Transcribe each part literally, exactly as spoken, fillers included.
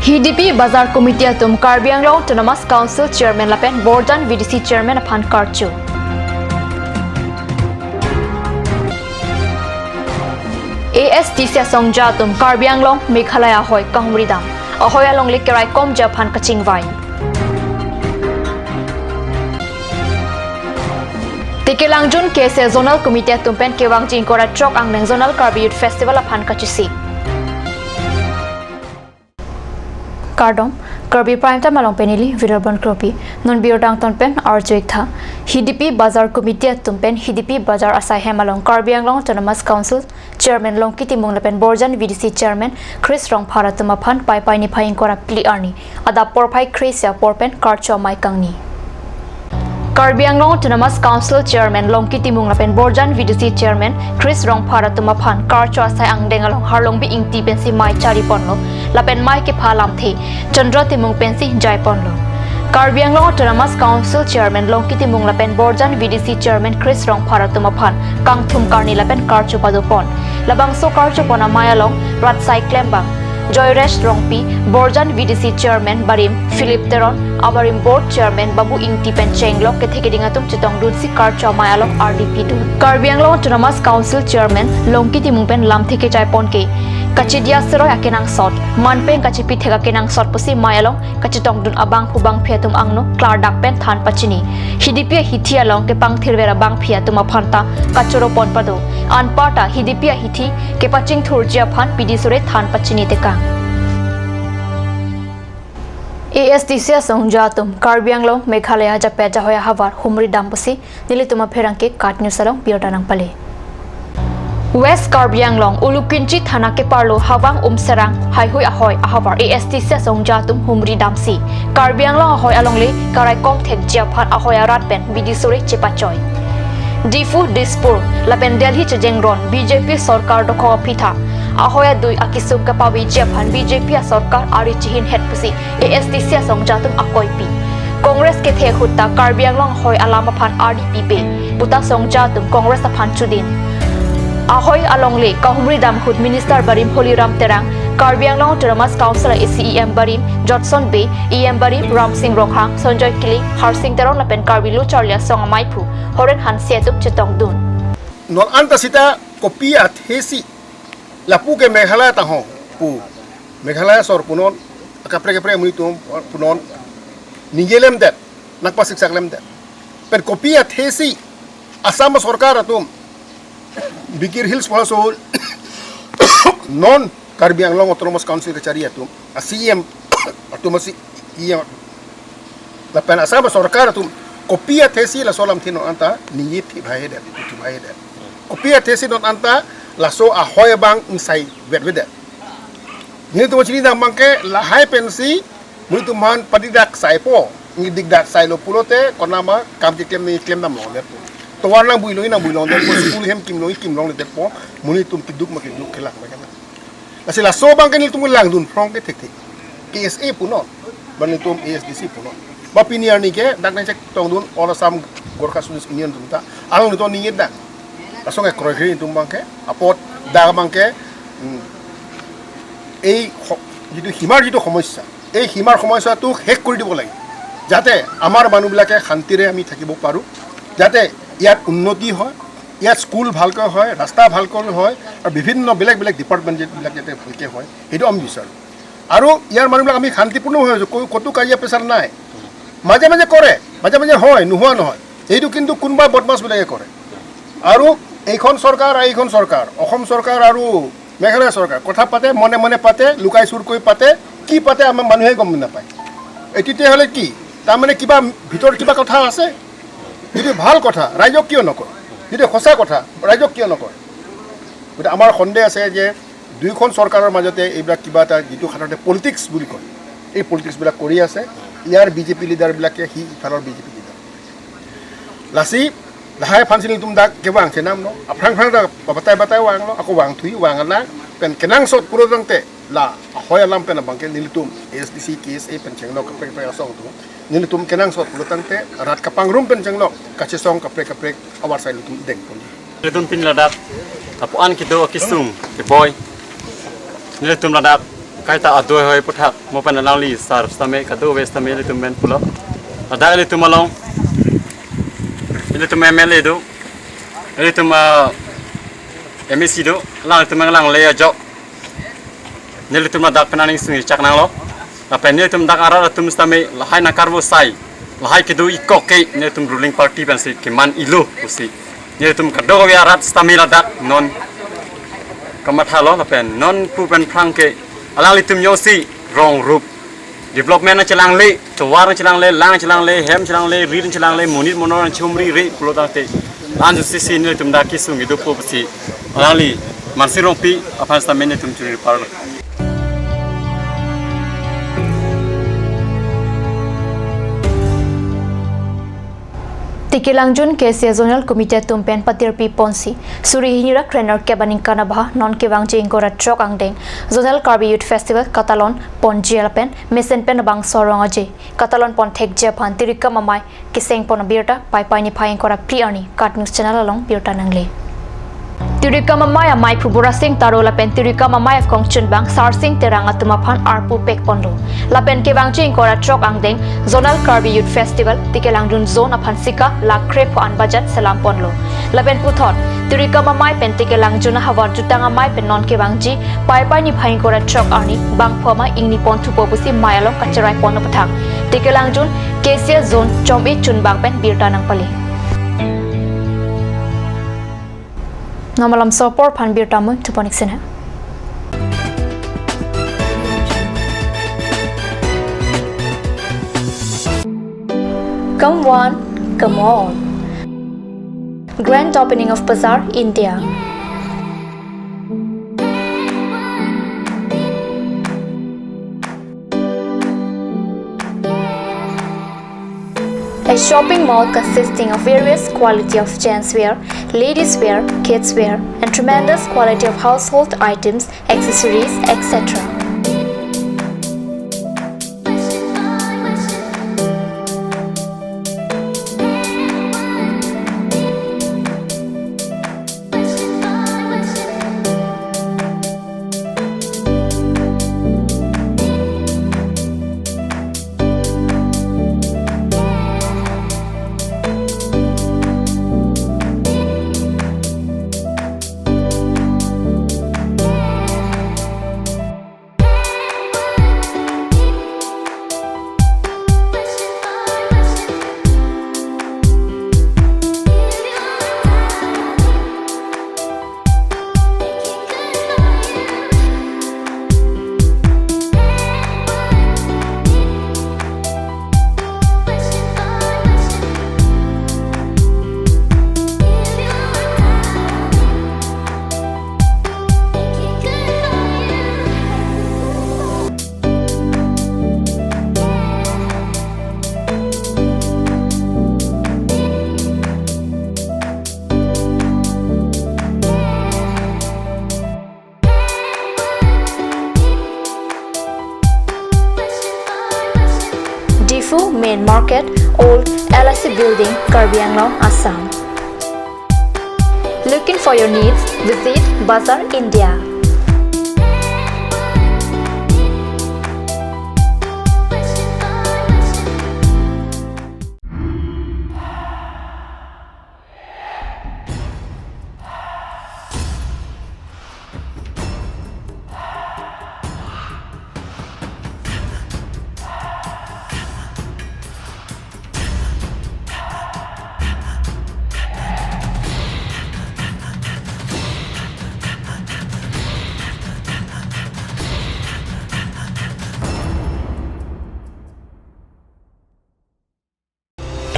Hidipi Bazar Committee atum Karbi Anglong Autonomous Council Chairman lapen Borjan V D C Chairman aphan karcho. A S D C asongja atum Karbi Anglong Meghalaya ahoi kahumri dam. Ahoi alongle keraikomji aphan kachingvai. Tekelangjun K S A Zonal Committee atum pen kevangji ingkoi ra throk angdeng Zonal Karbi Youth Festival aphan kachisi. Kardom, Karbi Prime Time along pen neli Viral Bon Kropi. Non birta angton pen arju-ik tha. Hidipi Bazar Committee atum pen Hidipi Bazar asai hem along Karbi Anglong Autonomous Council Chairman Longki Timung lapen Borjan V D C Chairman Chris Rongphar atum aphan Paipai niphai ingkoi ra phli arni adap porphai kre-isi apor pen karcho amei kangni. Karbi Anglong Autonomous Council Chairman Longki Timung lapen Borjan V D C Chairman Chris Rongphar atum aphan karcho asai angdeng along Harlongbi Ingti pensi mei chari ponlo, lapen mei kepha lamthe Chandra Timung pensi jai ponlo. Karbi Anglong Autonomous Council Chairman Longki Timung lapen Borjan V D C Chairman Chris Rongphar atum aphan kangthum karni lapen karcho pado pon. Labangso karcho pon amei along rat asai klembang Joyresh Rongpi, Borjan V D C Chairman barim Philip Teron, abarim Board Chairman Babu Ingti pen chenglok kethe keding atum chetongdunsi karcho amei along ardi pidun. Karbi Anglong Autonomous Council Chairman Longki Timung pen lamthe kejai pon ke kachidia seroi akenangsot, man pen kachipi thek akenangsot pusi mei along kachetongdun abangphu bangphi atum angno klardak pen than pachini. Hidipi ahithi along kepangthirver abangphi atum aphan ta kachoro pon pado. Anpar ta Hidipi ahithi kepachingthurji aphan pidi sore than pachini tekang. A S D C asongja atum Karbi Anglong Meghalaya ajapet ajahoi ahavar humri dam pusi nelitum apherangke KAT News along birta nangpale. West Karbi Anglong Ulukinchi Thana keparlo Hawang Umserang Haihui ahoi ahavar A S D C asongja atum humri damsi Karbi Anglong ahoi alongle keraikom thekji aphan ahoi arat pen bidi sore chepachoi. Diphu, Dispur lapen Delhi chejengron B J P sorkar dokhok aphi tha ahoi adui akesung kapaveji aphan B J P asorkar ari chihin het pusi A S D C asongja atum akoipi. Congress kethe ahut ta Karbi Anglong ahoi alam aphan ardi pipe puta songja atum Congress aphan chudin. Ahoi alongle kahumri dam ahut Minister barim Holiram Terang, Karbi Anglong Autonomous Council A C E M barim Jotson Bey, E M barim Ramsing Ronghang, Sonjoy Killing, Harsing Teron lapen Karbi Lo Charli Asong ameiphu Horen Hanse atum chetongdun. Non anta sita kopi athesi lapu ke Meghalaya tahong pu, Meghalaya sor punon, akaprek kaprek amonit atum punon, ningje klemdet, nangpasiksak klemdet. Pen kopi athesi Assam sorkar atum, Bikir Hills Phola Sohul, non Karbi Anglong Autonomous Council kachari atum, a C E M atum, a C E M lapen Assam sorkar atum kopi athesi laso alamthe non anta ningje thi bhai det, thi bhai det. Kopi athesi non anta laso ahoi abang ingsai vet vet det. Nelitum chini dam abangke lahai pensi monit atum aphan padidak saipo, ngidik dak sailo pulote konama kam keklem ne klem dam longlepo. Tovar nangbuilo nangbuilo detpo, school hem kimlo kimlongledetpo, monit atum keduk ma keduk, kelak ma kelak. Lasi laso abangke nelitum langdun phrong ke thekthe. K S A punon, ba nelitum A S D C punon. Ba pini arni ke dak nangchetongdun All Assam Gorkha Students Union atum ta, along nelitum ningjedak. Laso ke kroikre nelitum abangke, apot dak abangke, hmm, এই স-, যিটো সীমাৰ যিটো সমস্যা, এই সীমাৰ সমস্যাটো শেষ কৰি দিব লাগে, যাতে আমাৰ মানুহবিলাকে শান্তিৰে আমি থাকিব পাৰোঁ, যাতে ইয়াত উন্নতি হয়, ইয়াত স্কুল ভালকৈ হয়, ৰাস্তা ভালকৈ হয়, আৰু বিভিন্ন বেলেগ বেলেগ ডিপাৰ্টমেণ্ট যিবিলাক যাতে ভালকৈ হয়, সেইটো আমি বিচাৰোঁ। আৰু ইয়াৰ মানুহবিলাক আমি শান্তিপূৰ্ণভাৱে আছোঁ, ক-, ক'তো কাজিয়া পেচাল নাই। মাজে মাজে কৰে, মাজে মাজে হয়, নোহোৱা নহয়, এইটো কিন্তু কোনোবা বদমাছবিলাকে কৰে। আৰু এইখন চৰকাৰ আৰু এইখন চৰকাৰ, অসম চৰকাৰ আৰু মেঘালয় চৰকাৰ কথা পাতে, মনে মনে পাতে, লুকাই চুৰকৈ পাতে, কি পাতে আমাৰ মানুহে গম নাপায়। এই তেতিয়াহ'লে কি? তাৰমানে কিবা ভিতৰত কিবা কথা আছে? যদি ভাল কথা, ৰাইজক কিয় নকয়? যদি সঁচা কথা, ৰাইজক কিয় নকয়? গতিকে আমাৰ সন্দেহ আছে যে দুয়োখন চৰকাৰৰ মাজতে এইবিলাক কিবা এটা, যিটো সাধাৰণতে পলিটিক্স বুলি কয়, এই পলিটিক্সবিলাক কৰি আছে। ইয়াৰ বি জে পি লিডাৰবিলাকে সি ইফালৰ B J P leader. Lasi, lahai aphansi nelitum dak kevang chenam no, aphrang phrang dak batai batai vanglo, ako vangthui, vang alang, pen kenangsot pulo tangte, la ahoi alam pen abangke nelitum A S D C, K S A pen chenglok kaprek kaprek asong atum, nelitum kenangsot pulo tangte, rat kapangrum pen chenglok, kachesong kaprek kaprek, avarsai nelitum dengponji. Nelitum pini ladak, apo an kedo akesung, keboi. Nelitum ladak, Kaita adoi hoi puthak mo pen alangli sar sitame kadokave sitame ilitum pen pulo. Ladak ilitum along, ilitum M L A do, ilitum, ah, M A C do, alangtum alangle ajok nelitum ladak pen aning sung-i chak nanglo. Lapen nelitum dak arat atum sitame lahai nangkarvo sai, lahai kedo ikok ke nelitum ruling party pensi keman ilo pusi nelitum kadokave arat sitame ladak non kamathalo. Lapen non pu pen phrang ke alanglitum jongsi rong rup development nangchelangle, tovar nangchelangle, lang nangchelangle, hem nangchelangle, ri nangchelangle, monit monor nangchumri re pulo tangte, anju sisi nelitum dak kesung-i dopo pusi alangli Mansing Rongpi aphan sitame nelitum churi parlo. Tikelangjun K C A Zonal Committee atum pen patirpi ponsi suri hini ra krenerkep aningkan abha non kevangji ingkoi ra throk angdeng Zonal Karbi Youth Festival katalon ponji lapen mesen pen abangso arong aje katalon pon thekji aphan Tirikam Amei keseng pon abirta Paipai niphai ingkoi ra phli arni KAT News Channel along birta nangle. Tirikam Amei amei phu Borasing Taro lapen Tirikam Amei akongchunbang Sarsing Terang atum aphan arpu pek ponlo. Lapen kevangji ingkoi ra throk angdeng Zonal Karbi Youth Festival Tikelangjun Zone aphan sika lakh kre pho an budget selam ponlo. Lapen puthot Tirikam Amei pen Tikelangjun ahavar jutang amei pen non kevangji Paipai niphai ingkoi ra throk arni bangphu amei ingni pon thupo pusi mei along kacherai pon aputhak Tikelangjun K C A Zone chom-i chunbang pen birta nangpale. Non malomso apor aphan birta mun thupon-ik sena. Come one, come all. Grand opening of Bazaar, India. A shopping mall consisting of various quality of gents wear, ladies wear, kids wear, and tremendous quality of household items, accessories, et cetera. Diphu Main Market, Old L I C Building, Karbi Anglong, Assam. Looking for your needs? Visit Bazaar India.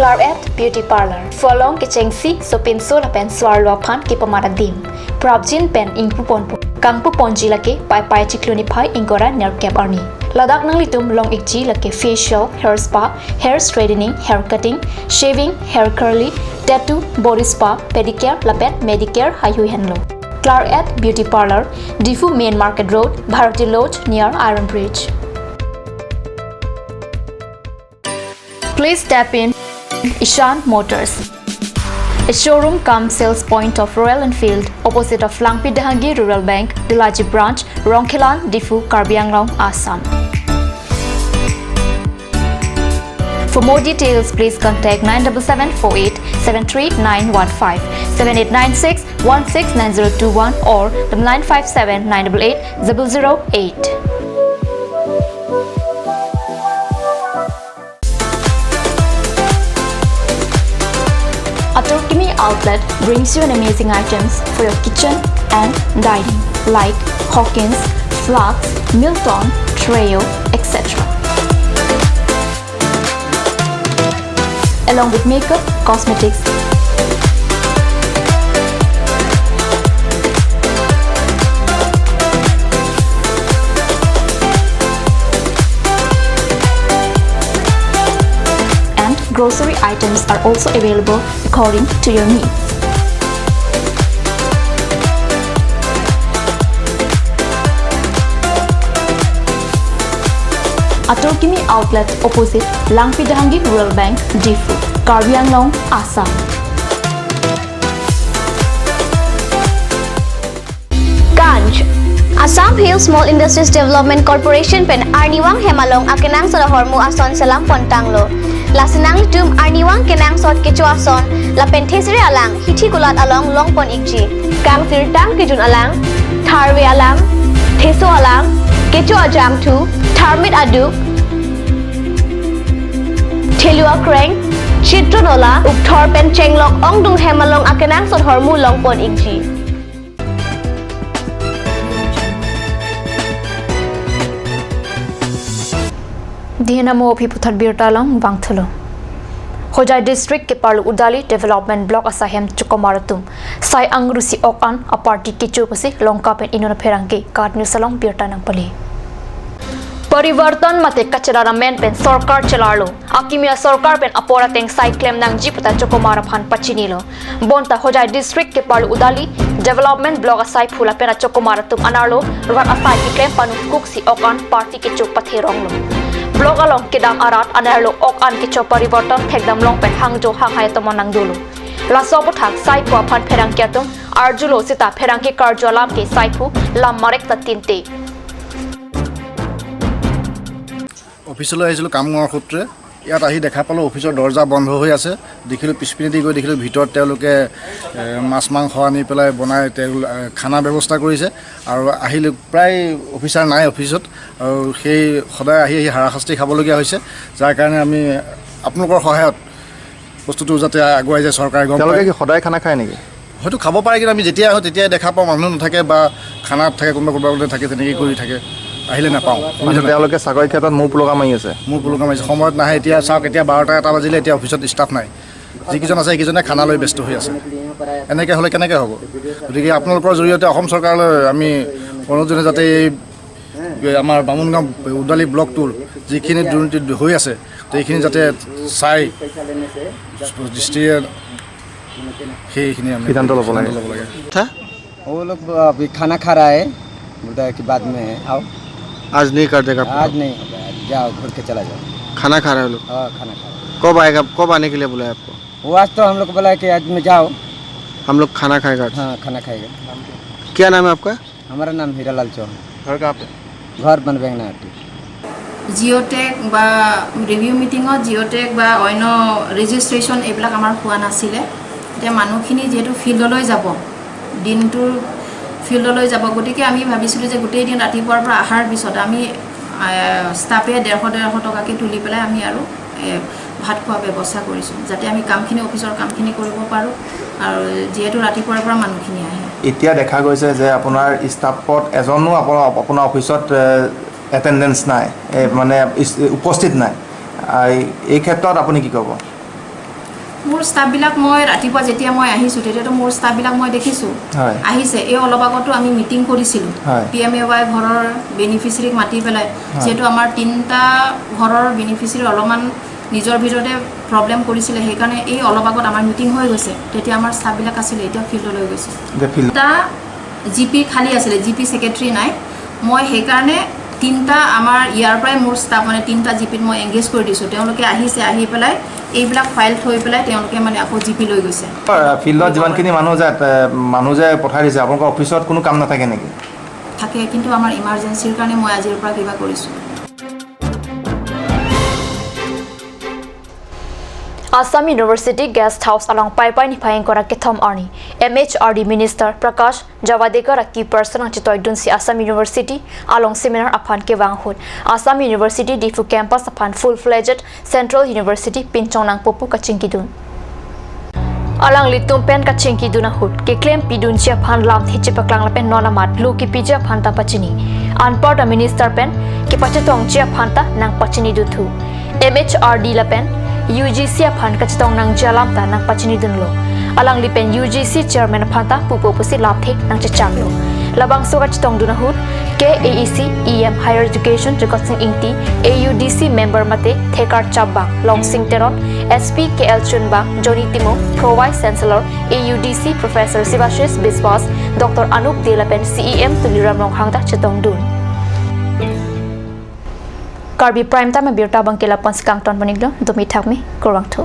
Claret Beauty Parlour. Phu along kechengsi sopinso lapen so-arlo aphan kepamat adim. Prapjin pen ingpu ponpo. Kangpu ponji lake Paipai chiklo niphai ingkoi ra nerkep arni. Ladak nanglitum long-ikji lake facial, hair spa, hair straightening, hair cutting, shaving, hair curly, tattoo, body spa, pedicure lapen manicure heihui henlo. Claret Beauty Parlour, Diphu Main Market Road, Bharati Lodge near Iron Bridge. Please step in Ishan Motors. A showroom cum sales point of Royal Enfield, opposite of Langpi Dehangi Rural Bank, Dulaji Branch, Rongkhelan, Diphu, Karbi Anglong, Assam. For more details, please contact nine double seven four eight seven three nine one five, seven eight nine six one six nine zero two one or the nine five seven nine double eight double zero eight. Atorkimi Outlet brings you an amazing items for your kitchen and dining, like Hawkins, flasks, Milton, Treo, et cetera. Along with makeup, cosmetics, and grocery items are also available according to your needs. Atorkimi Outlet, opposite Langpi Dehangi Rural Bank, Diphu, Karbi Anglong, Assam. Ganj. Assam Hill Small Industries Development Corporation pen arnivang hem along akenangsot ahormu ason selam pontanglo. Lasi nanglitum arnivang kenangsot kecho ason lapen thesere alang hithi kulat along longpon ikji. Kangsirtang kejun alang, tharve alang, theso alang, kecho ajangthu, tharmit aduk, thelu akreng, chitro nola, ukthor pen chenglok ongdung hem along akenangsot ahormu longpon ikji. Dihena mo aphi puthot birta along vangthulo. Hojai District keparlo Udali Development Block asai hem chokomar atum sai angrusi ok an a party kecho pusi Longka pen inut apherangke KAT News along birta nangpale. Parivartan mate kachelar amen pen sorkar chelarlo. Akimi asorkar pen apor ateng sai klem nangji puta chokomar aphan pachinilo. Bonta Hojai District keparlo Udali Development Block asai phu lapen achokomar atum anerlo rat asai keklem panukuk si ok an party kecho patheronglo. Block along kedam arat anerlo ok an kecho parivartan thekdam long pen hangjo hanghai atomon nangdolo. Laso aputhak sai phu aphan pherangke atum arjulo seta pherangke karju alam ke sai phu lam marek ta tinte. অফিচলৈ আহিছিলোঁ কাম কৰাৰ সূত্ৰে। ইয়াত আহি দেখা পালোঁ অফিচৰ দৰ্জা বন্ধ হৈ আছে। দেখিলোঁ পিছপিনেদি গৈ দেখিলোঁ ভিতৰত তেওঁলোকে, এ, মাছ মাংস আনি পেলাই বনাই তেওঁ, এ, খানা ব্যৱস্থা কৰিছে। আৰু আহিলোঁ, প্ৰায় অফিচাৰ নাই অফিচত। আৰু সেই সদায় আহি আহি হাৰাশাস্তি খাবলগীয়া হৈছে। যাৰ কাৰণে আমি আপোনালোকৰ সহায়ত বস্তুটো যাতে আগুৱাই যায়, চৰকাৰে গম তেওঁলোকে পায়। কি সদায় খানা খায় নেকি? হয়তো খাব পাৰে, কিন্তু আমি যেতিয়া আহোঁ তেতিয়াই দেখা পাওঁ মানুহ নাথাকে বা খানাত থাকে, কোনোবা কোনোবা থাকে, তেনেকৈ কৰি থাকে, আহিলে নাপাওঁ। মানে তেওঁলোকে চাকৰি ক্ষেত্ৰত মূৰ পুলকা মাৰি আছে? মূৰ পুলকা মাৰিছে, সময়ত নাহে। এতিয়া চাওক, এতিয়া বাৰটা এটা বাজিলে, এতিয়া অফিচত ষ্টাফ নাই, যিকেইজন আছে সেইকেইজনে খানা লৈ ব্যস্ত হৈ আছে। এনেকৈ হ'লে কেনেকৈ হ'ব? গতিকে আপোনালোকৰ জৰিয়তে অসম চৰকাৰলৈ আমি অনুৰোধ জনাইছোঁ যাতে এই আমাৰ বামুণগাঁও উদালি ব্লকটোৰ যিখিনি দুৰ্নীতি হৈ আছে, তো এইখিনি যাতে চাই দৃষ্টিয়ে সেইখিনি আমি সিদ্ধান্ত ল'ব লাগে। সিদ্ধান্ত ল'ব লাগে। था? वो लोग अभी खाना खा रहा है, बोलता है कि बाद में आओ। आज नहीं कर देगा? आज नहीं होगा, जाओ, घर के चला जाओ। खाना खा रहे हैं लोग? हाँ, खाना खा रहे हैं। कब आएगा, कब आने के लिए बोला है आपको? वो आज तो हम लोग को बोला है कि आज में जाओ। हम लोग खाना खाएगा आज? हाँ, खाना खाएगा। क्या नाम है आपका? हमारा नाम हीरालाल चौहान। घर कहाँ पे? घर बनबेंगना आटी। জিঅ' টেগ বা ৰিভিউ মিটিঙত জিঅ' টেগ বা অন্য ৰেজিষ্ট্ৰেশ্যন এইবিলাক আমাৰ হোৱা নাছিলে। এতিয়া মানুহখিনি যিহেতু ফিল্ডলৈ যাব, দিনটোৰ ফিল্ডলৈ যাব, গতিকে আমি ভাবিছিলোঁ যে গোটেই দিন ৰাতিপুৱাৰ পৰা অহাৰ পিছত আমি, আহ, ষ্টাফে ডেৰশ, ডেৰশ টকাকৈ তুলি পেলাই আমি আৰু, এ, ভাত খোৱা ব্যৱস্থা কৰিছোঁ, যাতে আমি কামখিনি, অফিচৰ কামখিনি কৰিব পাৰোঁ। আৰু যিহেতু ৰাতিপুৱাৰ পৰা মানুহখিনি আহে। এতিয়া দেখা গৈছে যে আপোনাৰ ষ্টাফত এজনো আপোনাৰ, আপোনাৰ অফিচত, এ, এটেণ্ডেঞ্চ নাই, এ, মানে ইছ-, উপস্থিত নাই। আ, এই ক্ষেত্ৰত আপুনি কি ক'ব? মোৰ ষ্টাফবিলাক, মই ৰাতিপুৱা যেতিয়া মই আহিছোঁ, তেতিয়াতো মোৰ ষ্টাফবিলাক মই দেখিছোঁ। হয়। আহিছে। এই অলপ আগতো আমি মিটিং কৰিছিলোঁ। হয়। পি এম এ ৱাই ঘৰৰ বেনিফিচিয়াৰীক মাতি পেলাই, হয়। যিহেতু আমাৰ তিনিটা ঘৰৰ বেনিফিচিয়াৰী অলপমান নিজৰ ভিতৰতে প্ৰব্লেম কৰিছিলে, সেইকাৰণে এই অলপ আগত আমাৰ মিটিং হৈ গৈছে। তেতিয়া আমাৰ ষ্টাফবিলাক আছিলে, এতিয়া ফিল্ডলৈ গৈছে। এতিয়া ফিল্ড- এটা জি পি খালী আছিলে, জি পি ছেক্ৰেটাৰী নাই। মই সেইকাৰণে তিনিটা আমাৰ ইয়াৰ পৰাই মোৰ ষ্টাফ মানে তিনিটা জি পিত মই এংগেজ কৰি দিছোঁ। তেওঁলোকে আহিছে, আহি পেলাই এইবিলাক ফাইল থৈ পেলাই তেওঁলোকে মানে আকৌ জি পি লৈ গৈছে। ফিল্ডত যিমানখিনি মানুহ যায়, এ, মানুহ যে পঠাই দিছে, আপোনালোকৰ অফিচত কোনো কাম নাথাকে নেকি? থাকে, কিন্তু আমাৰ ইমাৰ্জেঞ্চিৰ কাৰণে মই আজিৰ পৰা কিবা কৰিছোঁ। Assam University Guest House along Paipai niphai ingkoi ra kethom arni M H R D Minister Prakash Javadekar aki person nangchetoidunsi Assam University along seminar aphan kevang ahut Assam University Diphu campus aphan full-fledged Central University pinchong nangpo pu kachingkidun. Alanglitum pen kachingkidun ahut keklempi dunji aphan lamthe chepaklang lapen non amat lo kipiji aphan ta pachini. Anparta minister pen kepachetongji aphan ta nangpachinidun thu. M H R D lapen U G C aphan kachetong nangji alam ta nangpachinidunlo. Alangli pen U G C chairman aphan ta pupo pusi lamthe nangchechaklo. Labangso kachetongdun ahut K A A C E M Higher Education Jagat Sing Ingti, A U D C member mate Thekar Chapbang, Longsing Teron, S P K L Chunbang, Johnny Timung, Pro Vice Chancellor, A U D C Professor Sibashish Biswas, Doctor Anup Dey lapen C E M Tuliram Ronghang ta chetongdun. Karbi Prime Time abirta abangke lapu-an si kangton pon-iklo, dumi thakmi, kurvangthu.